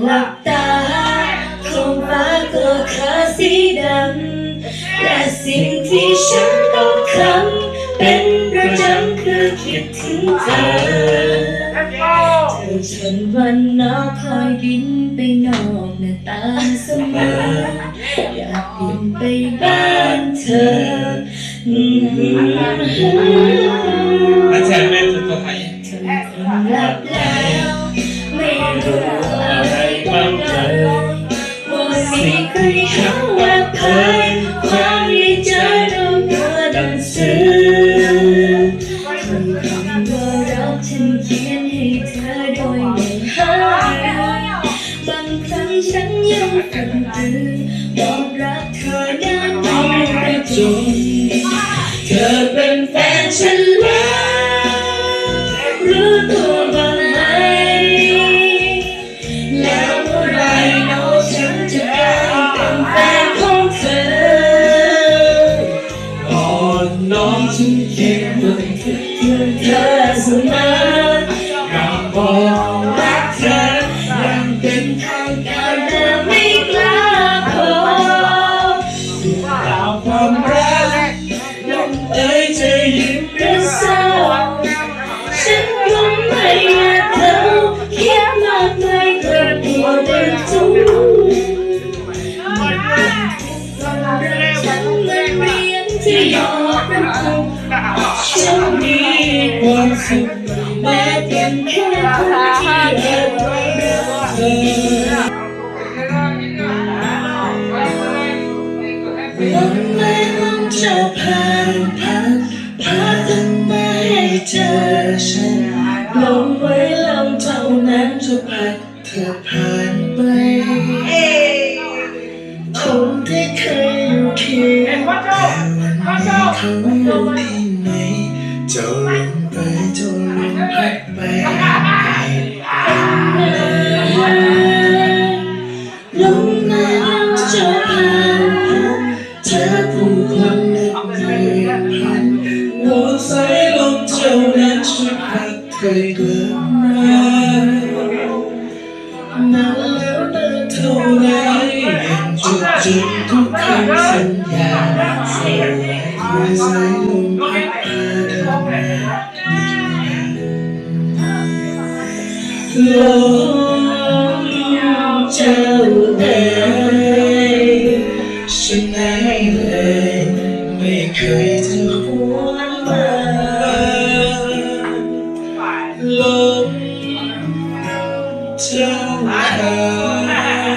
หลับตา ท้องฟ้าก็ขาวสีดำ และสิ่งที่ฉันต้องทำเป็นประจำคือคิดถึงเธอ เธอ ฉันวันนอกคอยบินไปนอกหน้าต่างเสมอ อยากบินไปบ้านเธอ อืม อาจารย์แม่ตุ๊กตา เธอคงหลับแล้ว ไม่รู้อะไรบ้างเลย ว่ามีใครเขามาเผยความในใจดมตัวหนังสือ ถ้อยคำว่ารักฉันเขียนให้เธอโดยไม่หาเรื่อง บางครั้งฉันยังฝันถึง บอกรักเธอหน้าห้องประชุม เธอเป็นแฟนฉันแล้ว รู้ตัวบ้างไหม แล้วเมื่อไหร่หนอฉันจะกลายเป็นแฟนของเธอ อ่อนน้อมฉันเคียงเพื่อคิดถึงเธอเสมอ อยากบอกรักเธออย่างเป็นทางการแต่ไม่กล้าพอ กล่าวความรัก ลงเอยจะยิ้มหรือเศร้า ฉันคงไม่อยากเล่า คิดมากไปเกินตัวเป็นทุกข์ ความรักฉันมันเรียนที่ยอมเป็นทุกข์ ฉันมีความสุขแม้เพียงแค่คนที่แอบรักเธอ ลมและลมเจ้าผ่านผ่าน พาเธอมาให้เจอฉัน ลมไว้ลมเท่านั้นจะพัดเธอผ่านไป คนที่เคยอยู่เคียง แต่วันนี้เขาอยู่ที่ไหน เจ้าลมไป เจ้าลมพัดไป ลมหนาวจะผ่านผ่าน เธอผู้คนนับหมื่นพัน ลมสายลมเจ้านั้นช่วยพัดเธอกลับมา นานแล้วนานเท่าไร ยังจดจำทุกคำสัญญา สายลมพัดพาเธอมา ลมเจ้าเอ๋ย ฉันไหนเลยไม่เคยจะหวนมา ลมเจ้าเอ๋ย